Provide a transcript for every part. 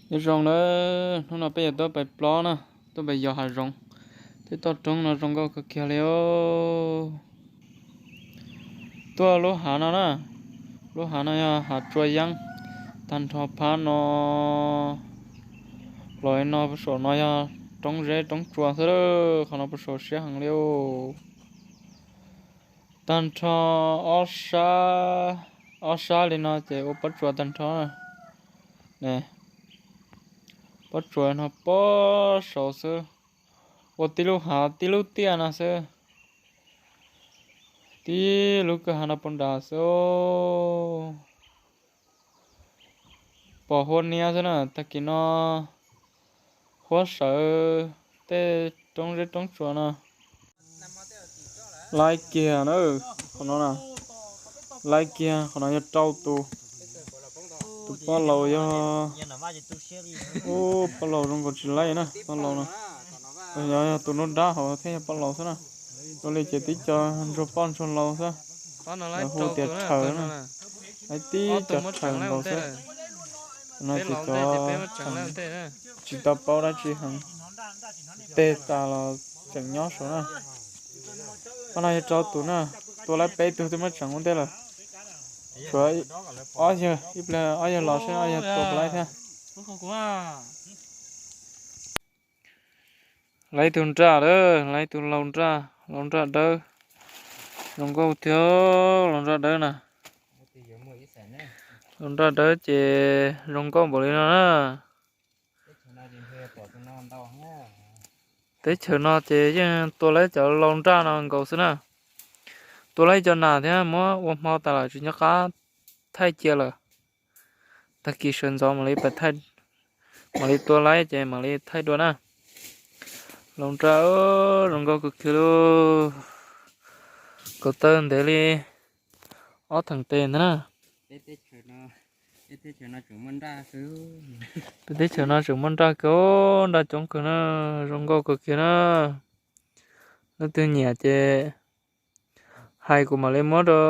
Nyob zoo nawb, hnub no peb yuav tuaj pais plob na, tuaj pais yos hav zoov. Tej toj roob no zoo nkauj kawg kiag li os. Tuaj lub hav no na, lub hav no yog hav tsua yeeb. Tag nrho phab no los no puag saum no yog roob zeb roob tsua xwb, qhov no puag saum siab heev li os. Tag nrho ob sab, ob sab li no ces ua pob tsuas tag nrho na. Pob tsuas no pob saud xwb, ua tib lub hav tib lub tiaj no xwb. Tib lub kwj hav no puag nrad xwb. Pom huab niab xwb na, tag kis no huab sawv tej roob zeb roob tsuas no. Laib kiag na, qhov no na, laib kiag, qhov no yog rau tus, tus poj laus yog, ub, poj laus zoo nkaus tsis laib na, poj laus no. Yog, yog tus nruab nrab hauv thiaj yog poj laus xwb na. Ua li ces tib co ntsuag poj ntsuag laus xwb. Lawv hu tias rhawv na, laib tib co rhawv nkaus xwb. No ces cov tsis tau paub dab tsi heev, teg tas los tseem nyob saud na. Pab no yog rau tus na, tua laib peb tug twb muab tseem ua ntej lawm. Tshuav ob yawg, ib pliag ob yawg los seb ob yawg tua puas laib thiab. Laib ib tug nraj lawm, laib ib tug laus nraj, laus nraj dawb. Zoo nkauj tiag, laus nraj dawb na. Laus nraj dawb ces zoo nkauj npaum li no na. Teb chaws no ces yeej tua laib cov laus nraj no nkaus xwb na. Tua laib cov nas thiab muab ua hmo tas lawm tsis nco qab thaij cia lawm. Tag kis sawv ntxov mam li, mam li tua laib ces mam li thaij dua na. Laus nraj zoo nkauj kawg kiag li, kaus taw ntev li ob theem tes ntag na. Peb teb chaws no tseem muaj nraj kawg, nraj coob kawg na, zoo nkauj kawg kiag na. Leej twg nyiam ces hais kuv mam li muab rau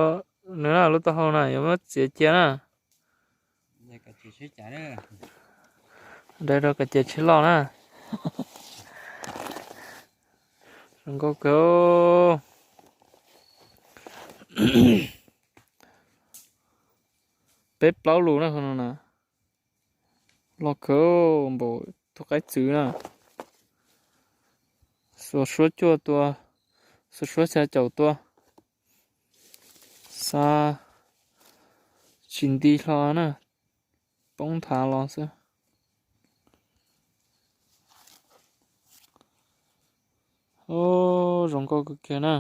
nws na, lub taub hau na yuav muab txiav cia na. Daws rau kom ces tsheb loj na. Zoo nkauj kawg. Peb plaub lus na, qhov no na. Loj kawg npaum tus qaib txwv na. Xuas suab cuaj tua, xuas suab xya caum tua. Xav tsis nti hlo na, poob nthav los xwb. Ub, zoo nkauj kawg kiag na.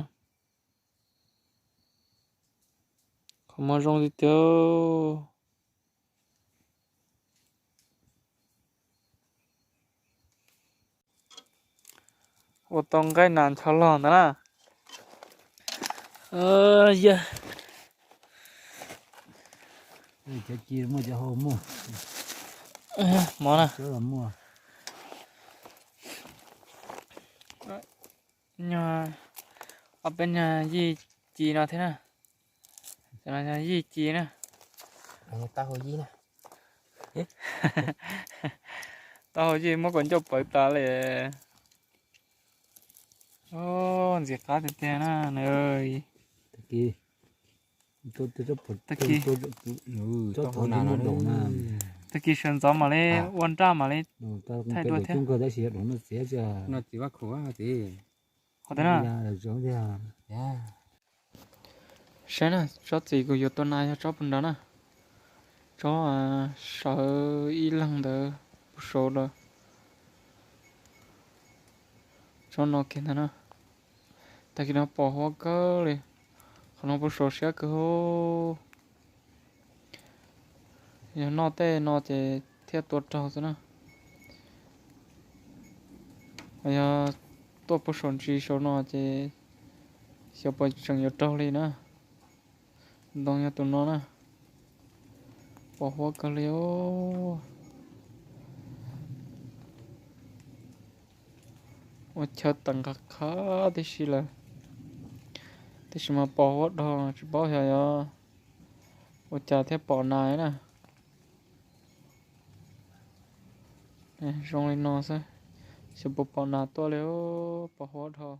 Qhov muag zoo tiag tiag. Ua tau nqaij nas ncho log ntawd na. Yog, mov na. Nyuag, ob peb nyuag yij ci no thiab na. Cov no yog yij ci na. Taub hau yij muab kaus ncauj pawv tas li. Ntxim qab tiag tiag na. Tag kis sawv ntxov mam li ua nraj mam li thaij dua thiab. Qhov twg na? Saib na, tsob txiv kuv yuav tua nas yog tsob puag nrad na. Tsob sawv ib leeg ntawd puag saud lawm. Tsob no kiag ntag na. Tag kis no pom huab kawg li. Qhov no puag saud siab kawg. Yog noj tej no ces thiaj tua raug xwb na. Yog tuaj puag saum ntsis saum no ces xyov puas tseem yuav raug li na. Ntoo yog tus no na. Pom huab kawg li os. Ua chaw tawm nqa qhab tib si lawm, tiam sis mas pom huab dhau tsis paub xyov yog ua cas thiaj pom nas na. Zoo li no xwb, xyov puas pom nas tuaj li, pos huab dhau.